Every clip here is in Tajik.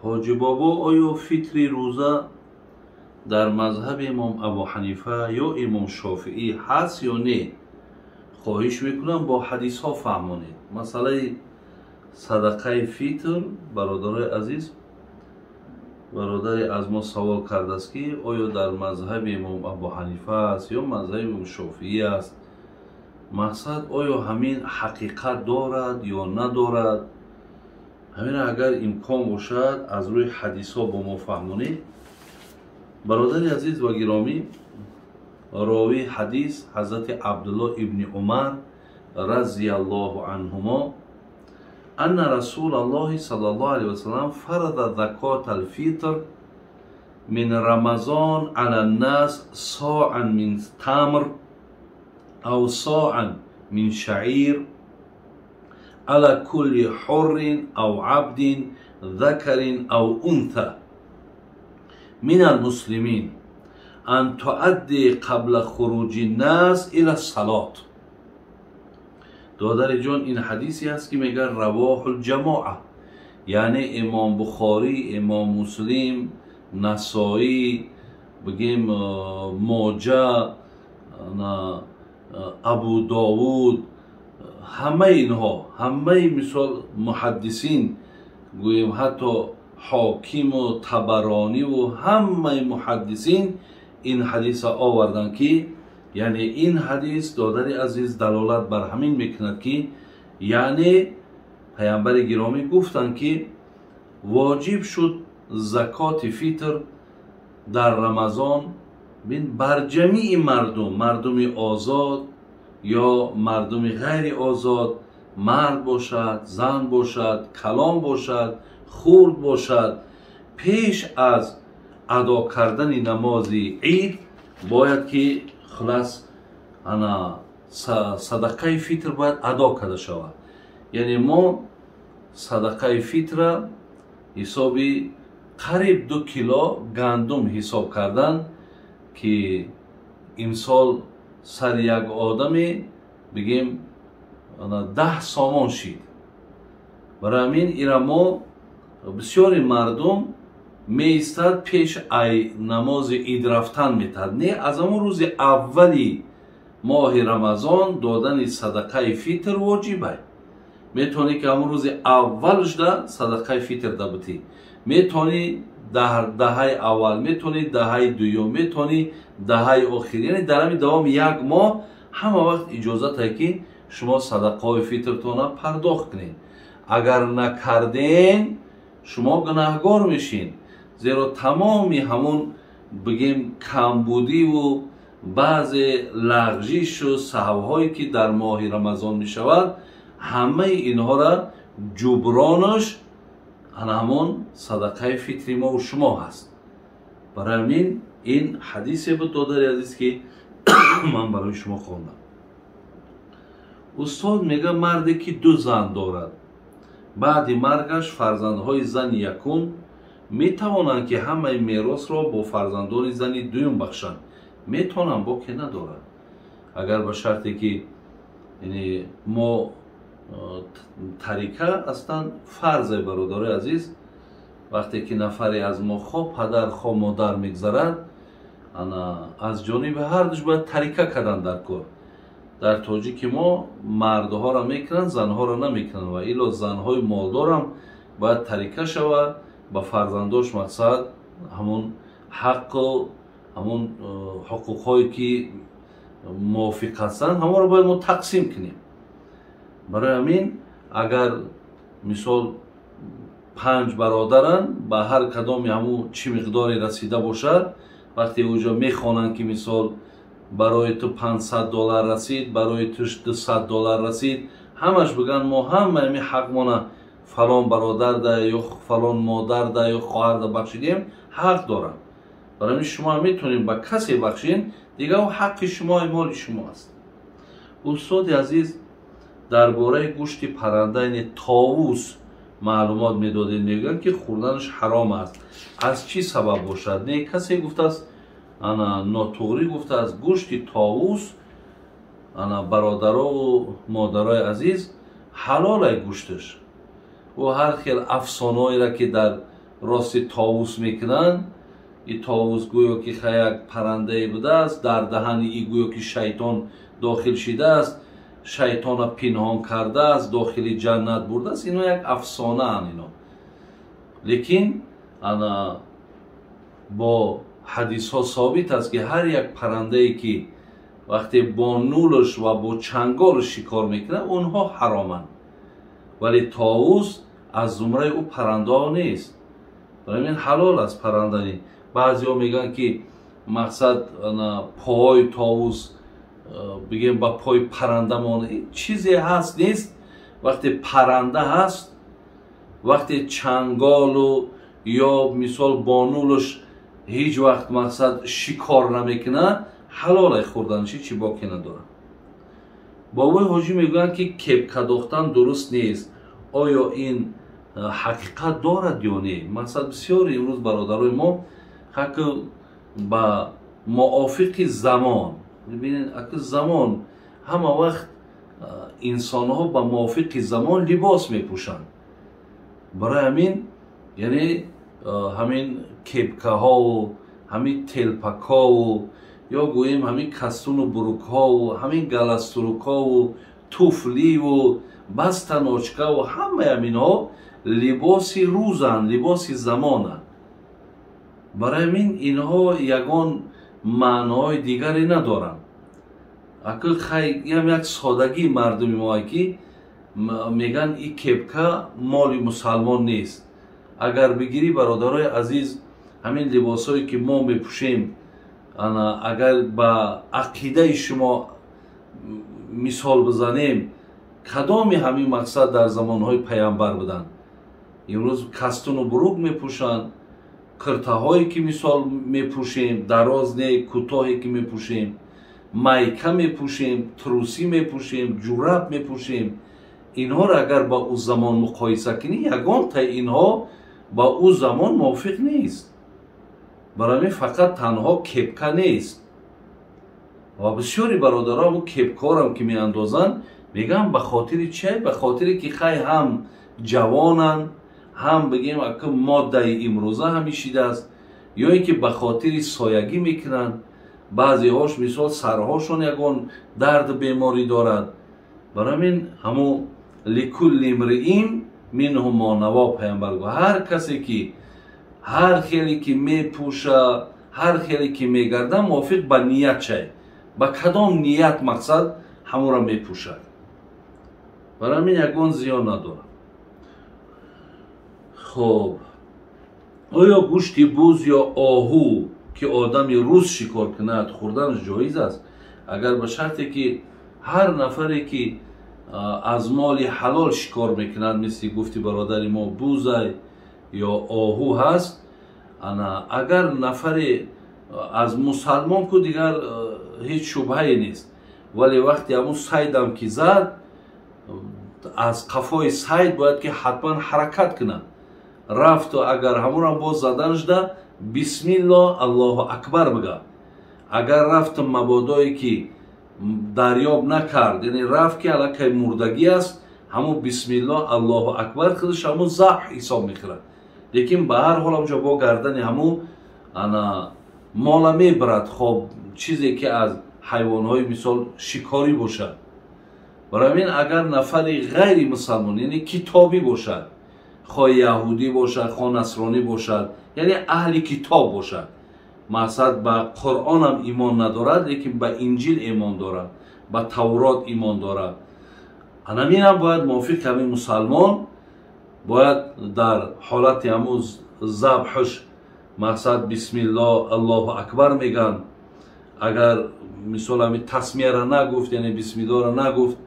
Ҳоҷи бобо, оё фитри рӯза дар мазҳаби имом Абу Ҳанифа ё имом Шофиӣ ҳаст ё не? Хоҳиш мекунам, бо ҳадисҳо фаҳмонед. Масъалаи садақаи фитр, бародарои азиз, бародаре аз мо савол кардааст, ки оё дар мазҳаби имом Абу Ҳанифа аст ё мазҳаби имом Шофиӣ аст. Мақсад, оё ҳамин ҳақиқат дорад ё надорад? Ҳамин агар имкон бошад, аз рӯи ҳадисҳо бо мо фаҳмонед. Бародари азиз ва гиромӣ, ровии ҳадис ҳазрати Абдулло ибни Умар разияллоҳу анҳумо: анна Расулаллоҳи саллаллоҳу алайҳи васаллам фарада закота алфитр мин Рамазон ала ннас соан мин тамр ав соан мин шаир ала кулли ҳуррин ав абдин закарин ав унта мин алмуслимин ан туадди қабла хуруҷи ннас ила салот. Додари ҷон, ин ҳадисе аст, ки мегӯяд равоҳул ҷамоа, яъне имом Бухорӣ, имом Муслим, Насоӣ, бигем, Моҷа, Абу Довуд, ҳамаи инҳо, ҳамаи мисол муҳаддисин гӯем, ҳатто Ҳокиму Табарониву ҳамаи муҳаддисин ин ҳадиса оварданд, ки яъне ин ҳадис, додари азиз, далолат бар ҳамин мекунад, ки яъне паямбари гиромӣ гуфтанд, ки воҷиб шуд закоти фитр дар Рамазон бин бар ҷамии мардум, мардуми озод ё мардуми ғайри озод, мард бошад, зан бошад, калон бошад, хурд бошад, пеш аз адо кардани намози ид бояд ки хулас ана садақаи фитр бояд адо карда шавад. Яъне мо садақаи фитра ҳисоби қариб 2 кило гандум ҳисоб кардан, ки имсол сари як одаме, бигем, 10 сомон шид. Барои ҳамин ира мо бисёри мардум меистад, пеш ай намози ид рафтан метаҳад. Не, аз ҳамон рӯзи аввали моҳи Рамазон додани садақаи фитр воҷибай. Метавонӣ, ки ҳамон рӯзи аввалшда садақаи фитр дабутӣ, метавонӣ даҳаи аввал, метавонӣ даҳаи дуюм, метавонӣ даҳаи охир, яъне дар ҳамин давоми як моҳ ҳама вақт иҷозате, ки шумо садақаҳои фитртона пардохт кунед. Агар накарден, шумо гунаҳгор мешин, зеро тамоми ҳамун, бигем, камбудиву баъзе лағжишу саҳвҳое, ки дар моҳи Рамазон мешавад, ҳамаи инҳоро ҷубронаш ана ҳамон садақаи фитри мову шумо ҳаст. Барои ҳамин ин ҳадисе буд, додари азиз, ки ман барои шумо хондам. Устод, мега, марде ки ду зан дорад, баъди маргаш фарзандҳои зани якум метавонанд, ки ҳамаи меросро бо фарзандони зани дуюм бахшанд? Метавонанд, боке надорад, агар ба шарте ки мо тарика астан фарзе. Бародарои азиз, вақте ки нафаре аз мо, хо падар, хо модар мегзарад, ана аз ҷониби ҳардуш бояд тарика кардан дар кор. Дар тоҷики мо мардҳоро мекунанд, занҳоро намекунанд, ва ило занҳои молдорам бояд тарика шавад ба фарзандош. Мақсад, ҳамун ҳаққу ҳамун ҳуқуқҳое, ки мувофиқ ҳастанд, ҳамонро бояд мо тақсим кунем. Барои ҳамин агар мисол панҷ бародаранд, ба ҳар кадоми ҳамун чӣ миқдоре расида бошад, вақте уҷо мехонанд, ки мисол барои ту 500 доллар расид, барои ту 200 доллар расид, ҳамаш бигӯянд, мо ҳама ҳами ҳақмона фалон бародарда ё фалон модарда ё хоҳарда бахшидем, ҳақ доранд. Барои ҳамин шумо метавонед ба касе бахшед, дигар ҳаққи шумо, моли шумо аст. Устоди азиз, дар бораи гӯшти парранда, яъне товус, маълумот медодед. Мегӯянд, ки хӯрданаш ҳаром аст, аз чӣ сабаб бошад? Не, касе гуфтааст, ана нотуғрӣ гуфтааст. Гӯшти товус, ана бародарову модарои азиз, ҳалолай гӯшташ. Ӯ ҳар хел афсонаҳоеро, ки дар рости товус мекунанд. И товус гӯё ки як парандае будааст, дар даҳани и гӯё ки шайтон дохил шидааст, шайтона пинҳон кардааст, дохили ҷаннат бурдааст. Ино як афсонаанд ино. Лекин ана бо ҳадисҳо собит аст, ки ҳар як парандае, ки вақте бо нулаш ва бо чанголаш шикор мекунад, онҳо ҳароманд. Вале товус аз зумраи ӯ парандаҳо нест. Барои ҳамин ҳалол аст парандани. Баъзеҳо мегӯянд, ки мақсад пойҳои товус бигем ба пои паранда мон чизе ҳаст нест. Вақте паранда ҳаст, вақте чанголу ё мисол бо нулаш ҳеҷ вақт мақсад шикор намекунад, ҳалолай хӯрданаш, ҳеҷ боке надорад. Бобои ҳоҷӣ мегӯянд, ки кепка дохтан дуруст нест. Оё ин ҳақиқат дорад ё не? Мақсад, бисёре имрӯз бародарои мо ҳаки ба муофиқи замон бибинед, аки замон ҳама вақт инсонҳо ба муофиқи замон либос мепӯшанд. Барои ҳамин, яъне ҳамин кепкаҳову ҳамин телпакҳову ё гӯем ҳамин кастуну бурукҳову ҳамин галастурукҳову туфливу бастаночкаву ҳамаи ҳаминҳо либоси рӯзанд, либоси замонанд. Барои ҳамин инҳо ягон маъноҳои дигаре надоранд. Акл хай ям як содагии мардуми мо, ки мегӯянд и кепка моли мусалмон нест. Агар бигирӣ, бародарои азиз, ҳамин либосҳое, ки мо мепӯшем, агар ба ақидаи шумо мисол бизанем, кадоми ҳамин мақсад дар замонҳои паямбар буданд? Имрӯз кастуну бурук мепӯшанд, киртаҳое, ки мисол мепӯшем, дароз не, кӯтоҳе, ки мепӯшем, майка мепӯшем, трусӣ мепӯшем, ҷураб мепӯшем. Инҳоро агар ба ӯ замон муқоиса кунӣ, ягонтаи инҳо ба ӯ замон мувофиқ нест. Барои ҳамин фақат танҳо кепка нест. Ва бисёри бародаро ҳамун кепкаҳорам, ки меандозанд, мегӯянд ба хотири чи? Ба хотире ки хай ҳам ҷавонанд, ҳам бигем ака моддаи имрӯза ҳамишидааст, ё ин ки ба хотири соягӣ мекунанд. Баъзеҳош мисол сарҳошон ягон дарду беморӣ дорад. Барои ҳамин ҳамун ликулли имриин минҳу мо наво, паямбар гуфт, ҳар касе ки ҳар хеле ки мепӯша, ҳар хеле ки мегарда, мувофиқ ба ният чай, ба кадом ният мақсад ҳамонро мепӯшад. Барои ҳамин ягон зиён надорад. Хоб, оё гӯшти буз ё оҳу, ки одами рус шикор кунад, хӯрданаш ҷоиз аст? Агар ба шарте ки ҳар нафаре, ки аз моли ҳалол шикор мекунад, мисли гуфти бародари мо, бузай ё оҳу ҳаст, ана агар нафаре аз мусалмон ку дигар ҳеҷ шубҳае нест. Вале вақте ҳамун сайдам ки зад, аз қафои сайд бояд ки ҳатман ҳаракат кунад. Рафту агар ҳамонам боз задан шуда, бисмилло, аллоҳу акбар бигӯ. Агар рафту мабодое ки дарёб накард, яъне рафт ки аллакай мурдагӣ аст, ҳамун бисмилло, аллоҳу акбар худаш ҳамун забҳ ҳисоб мехӯрад. Лекин ба ҳар ҳол ҳамҷо бо гардани ҳамун ана мола мебарад. Хоб, чизе ки аз ҳайвонҳои мисол шикорӣ бошад. Барои ҳамин агар нафари ғайри мусалмон, яъне китобӣ бошад, хоҳ яҳудӣ бошад, хоҳ насронӣ бошад, яъне аҳли китоб бошад, мақсад ба Қуръонам имон надорад, лекин ба Инҷил имон дорад, ба Таврот имон дорад, анаминам бояд мувофиқи ҳамин мусалмон бояд дар ҳолати ҳамун забҳш мақсад бисмилло, аллоҳу акбар мегӯянд. Агар мисол ҳамин тасмияро нагуфт, яъне бисмиллоро нагуфт,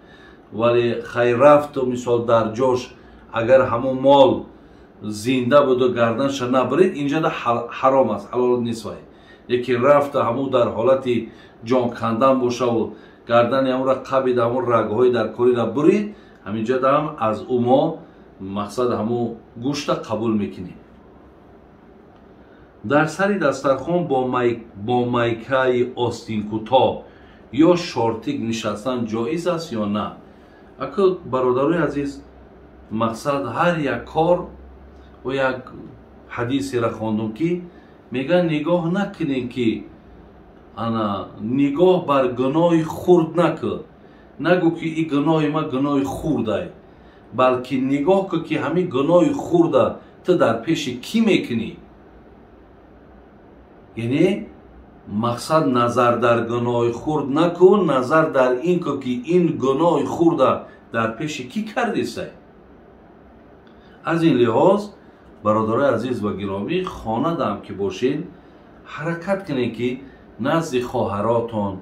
вале хайр рафту мисол дар ҷош агар ҳамун мол зинда буду гарданша набарид, инҷода ҳаром аст, ҳалол нест. Вай яке рафта ҳамун дар ҳолати ҷон кандан бошаву гардани ҳамонро қабид, ҳамун рагҳои дар корира бурид, ҳаминҷода ҳам аз ӯ мо мақсад ҳамун гӯшта қабул мекунем. Дар сари дастархон бо майкаи остинкӯтоҳ ё шортик нишастан ҷоиз аст ё на? Ака бародарои азиз, мақсад ҳар як кор ва як ҳадисеро хондум, ки мегӯянд, нигоҳ накунем, ки ана нигоҳ бар гуноҳи хурд накун, нагӯ ки ин гуноҳи ма гуноҳи хурдай, балки нигоҳ кун, ки ҳамин гуноҳи хурда ту дар пеши кӣ мекунӣ. Яъне мақсад назар дар гуноҳи хурд накун, назар дар ин кун, ки ин гуноҳи хурда дар пеши кӣ кардисай. Аз ин лиҳоз, бародарои азиз ва гиромӣ, хонадам ки бошед, ҳаракат кунед, ки назди хоҳаротон,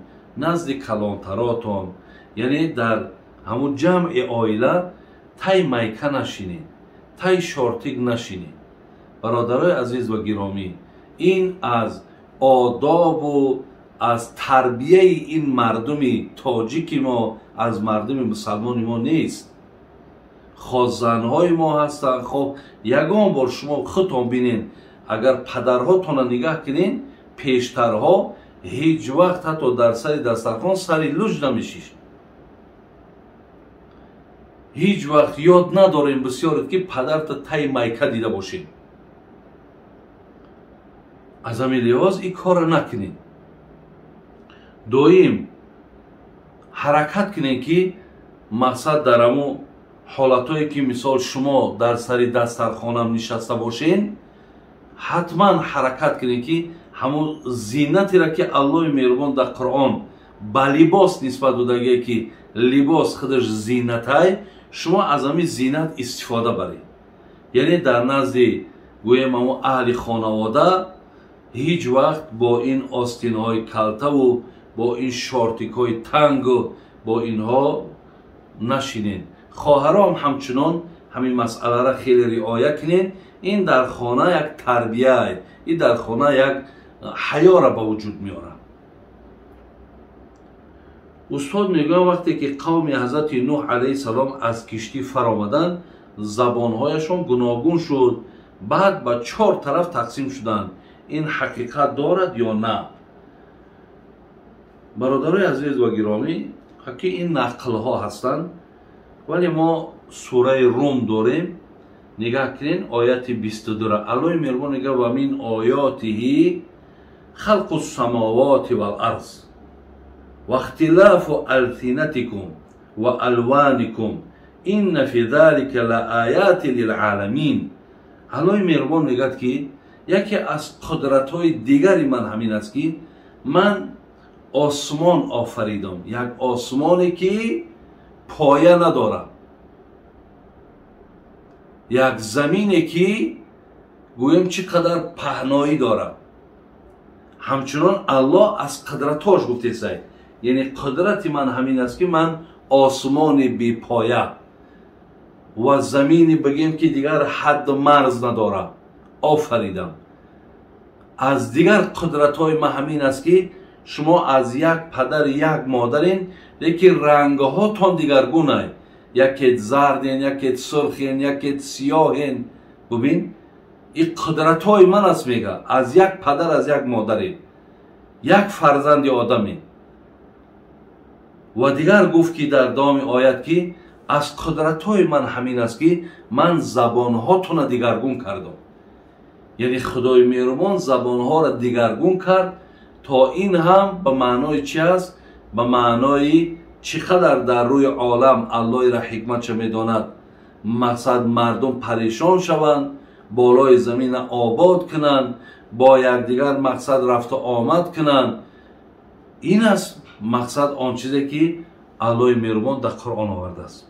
назди калонтаротон, яъне дар ҳамун ҷамъи оила тай майка нашинед, тай шортик нашинед. Бародарои азиз ва гиромӣ, ин аз одобу аз тарбияи ин мардуми тоҷики мо, аз мардуми мусалмони мо нест. Хо занҳои мо ҳастанд, хо ягон бор шумо худтон бинед, агар падарҳотонро нигаҳ кунед, пештарҳо ҳеҷ вақт ҳатто дар сари дастархон сари луҷ намешишт. Ҳеҷ вақт ёд надорем бисёре, ки падарта тай майка дида бошем. Аз ҳамин лиҳоз ин корро накунед. Доим ҳаракат кунед, ки мақсад дар ҳамун ҳолатҳое, ки мисол шумо дар сари дастархонам нишаста бошед, ҳатман ҳаракат кунед, ки ҳамун зиннатеро, ки Аллоҳи меҳрубон дар Қуръон ба либос нисбат додагие, ки либос худаш зиннатай, шумо аз ҳамин зинат истифода баред. Яъне дар назди, гӯем, ҳамун аҳли хонавода ҳеҷ вақт бо ин остинҳои калтаву бо ин шортикҳои тангу бо инҳо нашинед. Хоҳаром ҳамчунон ҳамин масъаларо хеле риоя кунед. Ин дар хона як тарбия, ин дар хона як ҳаёра ба вуҷуд меорад. Устод мегӯяд, вақте ки қавми ҳазрати Нуҳ алайҳи салом аз киштӣ фаромаданд, забонҳояшон гуногун шуд, баъд ба чор тараф тақсим шуданд. Ин ҳақиқат дорад ё на? Бародарои азиз ва гиромӣ, ки ин нақлҳо ҳастанд, вале мо сураи Рум дорем. Нигаҳ кунед ояти 22-ра. Аллоҳи меҳрубон мегӯяд: ва мин оётиҳи халқу самавоти вал арз ва ихтилафу алсинатикум ва алваникум инна фи залика ла ояти лилъоламин. Аллоҳи меҳрубон мегӯяд, ки яке аз қудратҳои дигари ман ҳамин аст, ки ман осмон офаридам, як осмоне ки поя надорад, як замине ки гӯем чӣ қадар паҳноӣ дорад. Ҳамчунон Аллоҳ аз қудратҳош гуфтесай, яъне қудрати ман ҳамин аст, ки ман осмони бепоя ва замини, бигем, ки дигар ҳадду марз надорад офаридам. Аз дигар қудратҳои ман ҳамин аст, ки шумо аз як падар, як модарен, лекин рангҳотон дигаргунай, якет зарден, якет сурхен, якет сиёҳен. Бубин, ин қудратҳои ман аст, мега, аз як падар, аз як модаре, як фарзанди одаме. Ва дигар гуфт, ки дар давоми оят, ки аз қудратҳои ман ҳамин аст, ки ман забонҳотонро дигаргун кардам. Яъне Худои меҳрубон забонҳоро дигаргун кард, то ин ҳам ба маънои чи аст? Ба маънои чӣ қадар дар рӯи олам Аллоҳира ҳикматша медонад, мақсад мардум парешон шаванд, болои замина обод кунанд, бо якдигар мақсад рафту омад кунанд. Ин аст мақсад он чизе, ки Аллоҳи меҳрубон дар Қуръон овардааст.